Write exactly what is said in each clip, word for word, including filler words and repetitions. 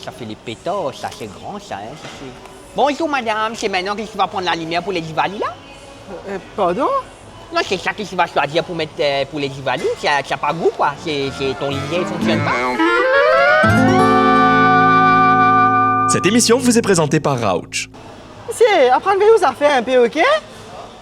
Sa fer lepetar, sa se gran sa, hein, sa se. Bonzour madam, se mintnan ki ti va pran lalimier pou le Divali la? Eh, pardon? Non, se sa ki ti va swazir pou met, eh, pou le Divali, sa, sa pa gou kwa, se, se ton limier i fonksionn pa. Cette émission vous est présentée par Rauch. Misie, aprann vey ou zafer inpe, ok?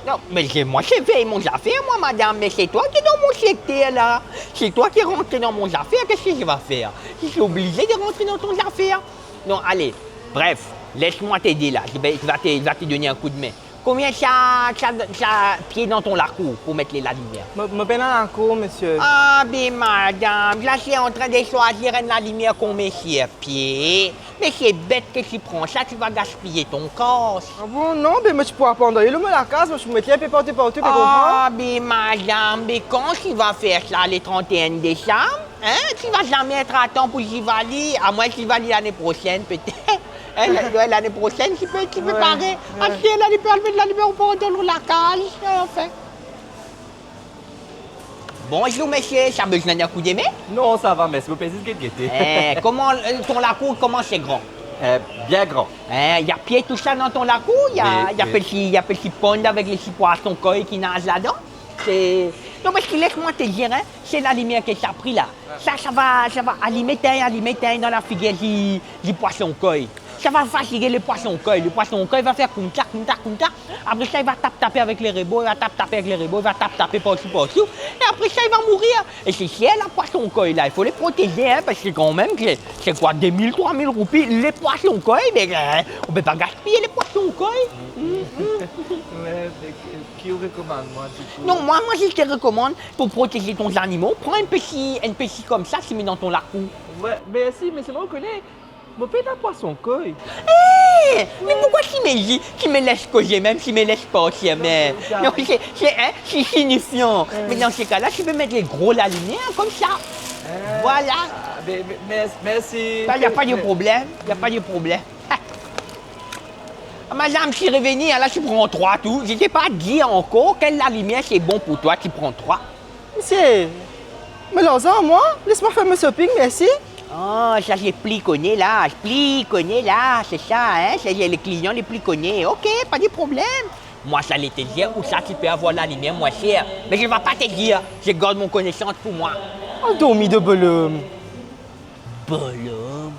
Non, me se mwa ki vey mo zafer, mwa, madam, me se twa ki dan mo sekter la. Se twa ki rantre dan mo zafer, qu'est-ce que je vais faire? Je suis obligé de rentrer dans ton affaire. Non, ale, bref, les mwa te dir la, je vais, je vais te, je vais te donner un coup de main. Konbien sa, sa, sa pie dan ton lakour pou met le lalimier? Mo, mo pena lakour, misie. Ah, be madam, la ti antrin de swazir enn lalimier konbien sa pie. Me se bet ki ti pran sa, ti va gaspiye ton kas. Ah bon? Non, be mo ti pou aprann dan lor mo lakaz, mo ti pou met li inpe partou, partou, pe konpran? Ah, be madam, be kan ti va fer sa, le trente et un desam? Hein? Ti va zame et a tan pou Divali, amwin Divali lane prosenn, petet. Hein, la-, ouais, lane prosenn, ti pe, ti pe pare. Ouais. Aster la, li pe al met lalimier partou dan lor lakaz, anfin. Bonzour misie, sa bizin enn koudme? Non, sa va, mersi, mo pe zis get gete. Eh, koman, eh, ton lakour, koman se gran? Eh, bien gran. Eh, y a pie tou sa dan ton lakour? Y a, y a petit, y a petit pond avek le ti pwason koy ki naz ladan? Se, non, parski les mwa te dir, hein, se lalimier ki sa pri la. Sa, sa va, sa va alime tign, alime tign dan lafigir li, li pwason koy. Sa va fatige le pwason koy. Le pwason koy va fer koumsa, koumsa, koumsa. Apre sa, li va tap tape avek le rebo, li va tap tape avek le rebo, li va tap tape partou, partou. E apre sa, li va mourir. E se ser la pwason koy la, il faut les protéger, hein, parski kanmem, se, se kwa, de mil, trwa mil roupi, le pwason koy, me, eh, on peut pas gaspiller le pwason koy. Ouais, me ki, ki ou rekomann mwa, dikou? Non, mwa, mwa, zis te rekomann, pou protez ton zanimo, pran enn peti, enn peti koumsa, ti met dan ton lakour. Ouais, mersi, me selman ou kone, mo pena pwason koy. Eh, me poukwa ti met li, ti met les koze mem, ti met les parti mem? Non, se, se, hein, se sinifian. Eh. Me dan se ka la, ti pe met le gro lalimier koumsa. Eh. Voilà. Ah, be, be, mer-, mersi. Ba, y a pas de problème, y a pas de problème. Ah, madam, ti reveni, ala ti pran trwa tou. Je t'ai pas dit encore quel lalimier c'est bon pour toi, ti pran trwa. Misie, mo larzan mwa, les mwa fer mo shopping, mersi. Ah, sa se pli kone la, pli kone la, se sa, hein, se le klian le pli kone. Ok, pas de problème. Moi, j'allais te dire où ça tu peux avoir la lumière moins chère, mais je ne vais pas te dire, je garde mon connaissance pour moi. Al dormi de bolom. Bolom?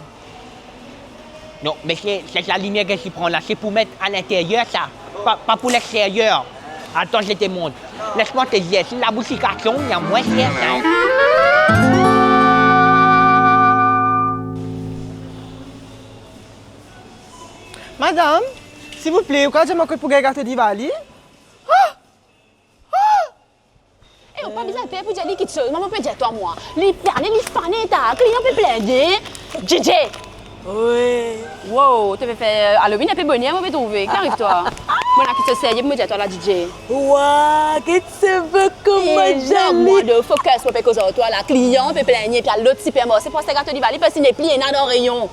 Non, misie, se lalimier ki ti pran la, se pou met a linteryer sa, pa, pa pou lexteryer. Attends, je te montre. Les mwa te dir, si laboutik a song, li a mwin ser sa. Madam, silvouple, ou kapav dir mwa kot pou gagn gato Divali? Ah! Ah! E ou pa bizin per pou dir li kiksoz, mama pe dir twa mwa. Li plane, li fane, ta klian pe plane. Djidje! Wi. Wow, to pe fer Halloween inpe boner, mo pe trouve. Ki ariv twa? Mo ena kiksoz serye pou mo dir twa la, Djidje. Wa, get seve kouma zoli. Focus, mo pe koz ar twa la. Klian pe plane, epi al lot sipermarse pou aste gato Divali, parski nepli ena dan reyon.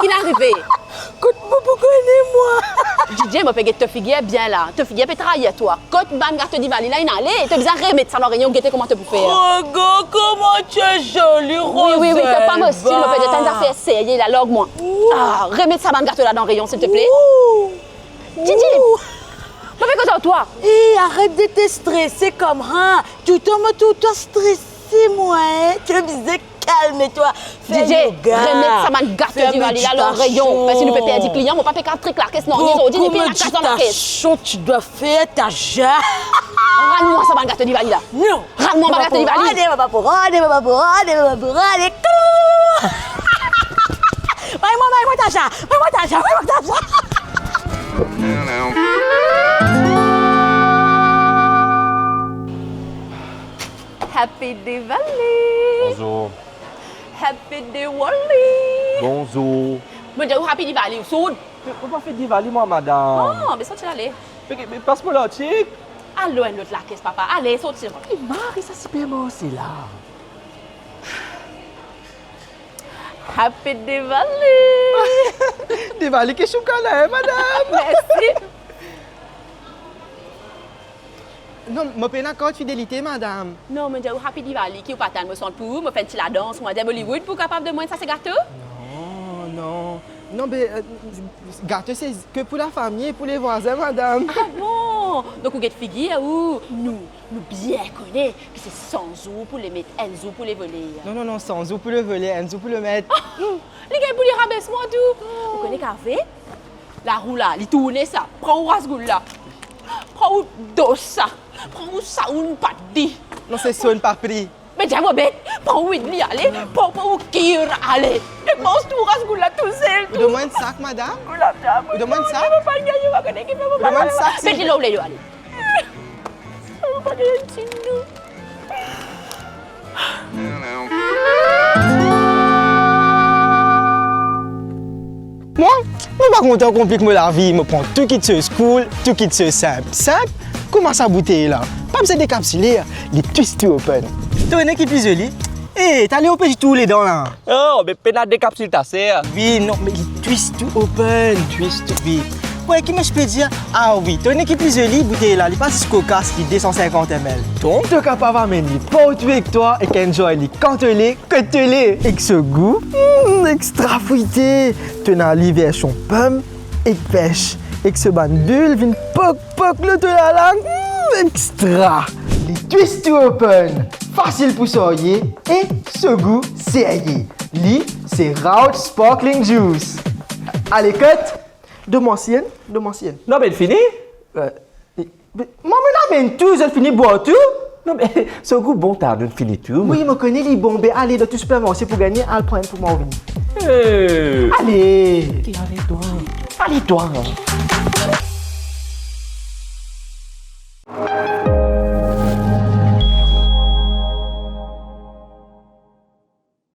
Ki arive? Kot mo pou kone mwa? Djidje, mo pe get to figir bien la. To figir pe trair twa. Kot bann gato Divali la inn ale? To bizin remet sa dan reyon, gete kouma to pou fer. Regarde comment tu es jolie, Roselva. Wi, wi, wi, to pa mo stil, mo pe dir twa enn zafer serye la, larg mwa. Ouh. Ah, remet sa bann gato la dan reyon, silteple. Ouh. Djidje, ouh, mo pe koz ar twa. Eh, arrête de te stresser comme ça. Toultan mo trouv twa strese, mwa, hein. To bizin kalme twa. Fer yoga. Djidje, remet sa bann gato Divali la dan reyon. Fer meditation. Parski nou pe perdi klian, mo pa pe kav trik lakes, non. Ni zordi, ni pena kas dan lakes. Beaucoup méditation, tu dois faire ta ja. Rann mwa sa bann gato Divali la. Non. Rann mwa bann gato Divali. Mo pa pou rann, mo pa pou rann, mo pa pou rann. Bay mwa, bay mwa ta ja, bay mwa ta ja, bay mwa ta ja. Happy Diwali! Bonzour. Happy Diwali! Bonzour. Mo dir ou Happy Diwali, ou sourd? Me, mo pa fer Diwali mwa, madam. Ah, be sorti ale. Me, me pas mo lartik. Al lor enn lot lakes, papa. Ale, sorti. Li mari sa sipermarse la. Happy Diwali! Diwali ki shukar la, hein, madam? Mersi. Non, mo pena kart fidelite, madam. Non, mo dir ou Happy Diwali, ki ou pa tann mo sant pou ou, mo fer enn ti ladans, mo dir Bollywood pou kapav donn mwa enn sase gato? Non. Non, be, euh, gato se ke pou lafami e pou levwazin, madam. Ah bon? Donk ou get figir ou? Nou, nou bien kone ki se san zour pou le met, enn zour pou le vole. Non, non, non, san zour pou le vole, enn zour pou le met. Ah, li gagn pou li rabes mwa tou. Ou kone ki ave? Larou la, li tourne sa. Pran ou rasgoul la. Pran ou dosa. Pran ou saoun papdi. Non, se son papri. Me diab, mo bet, pran ou idli ale, pran, pran ou kir ale. Ek manz tou rasgoul la tousel tou. Ou donn mwa enn sak, madam? Ou donn mwa enn sak? Mo pa gagn, mo pa gagn, mo pa gagn. Ou donn mwa enn sak, si. Met li lor le, ale. Mo pa gagn enn tigno. Mwa, mo pa kontan konplik mo lavi, mo pran tou kitsoz cool, tou kitsoz sinp. Sinp, kouma sa boutey la. Pa bizin dekapsile, li twist to open. To ena ki pli zoli? Eh, tale ou pe tour ledan la. Oh, be pena dekapsil ta ser. Wi, non, me li twist to open. Twist to, wi. Wi, ki mo pe dir? Ah wi, to ena ki pli zoli boutey la, li pa zis kokas, li de san sinkant M L. Donk, to kapav amenn li partou ek twa ek enjoy li kan to le, kot to le. Ek so gou, mm, extra frite. To ena li version pom ek pes. Ek so bann bil vinn pok, pok lor to lalang, mm, extra. Li twist to open, fasil pou sarye e so gou serye. Li se Raut Sparkling Juice. Ale kot? Donn mwa enn, donn mwa enn. Non, be fini? Euh, be, mwa, mo amenn tou, zot fini bwar tou? Non, be, so gou bon ta, nou fini tou. Wi, mo kone li bon, be ale dan tou sipermarse pou gagne, al pran enn pou mwa, vini. Eh. Ale. Ki ale twa? Ale twa.